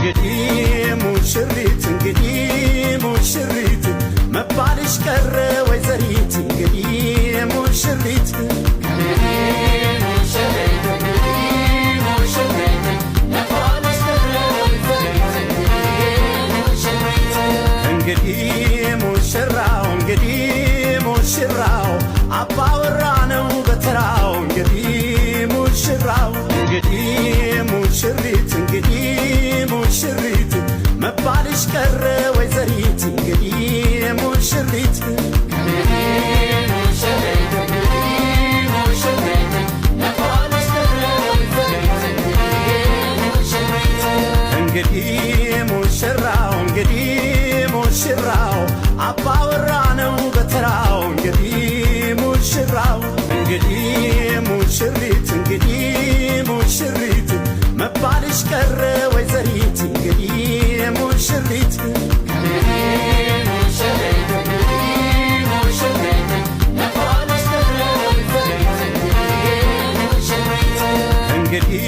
እንግዲህ ሙሽሪት፣ እንግዲህ ሙሽሪት መባልሽ ቀረ ወይዘሪት፣ እንግዲህ ሙሽሪት። እንግዲህ ሙሽሪት፣ እንግዲህ ሙሽሪት መባልሽ ቀረ ወይዘሪት፣ እንግዲህ ሙሽሪት። እንግዲህ ሙሽራው፣ እንግዲህ ሙሽራው አባወራ ነው በተራው፣ እንግዲህ ሙሽራው። እንግዲህ ሙሽሪት፣ እንግዲህ ሙሽሪት መባልሽ ቀረ ወይዘሪት፣ እንግዲህ ሙሽሪት። እንግዲህ ሙሽሪት፣ እንግዲህ ሙሽሪት መባልሽ ቀረ ወይዘሪት፣ እንግዲህ ሙሽሪት። እንግዲህ ሙሽራው፣ እንግዲህ ሙሽራው አባወራ ነው በተራው፣ እንግዲህ ሙሽራው። እንግዲህ ሙሽሪት፣ እንግዲህ ሙሽሪት መባልሽ ቀረ ወይዘሪት፣ እንግዲህ ሙሽሪት። እንግዲህ ሙሽሪት፣ እንግዲህ ሙሽሪት መባልሽ ቀረ ወይዘሪት፣ እንግዲህ ሙሽሪት። እንግዲህ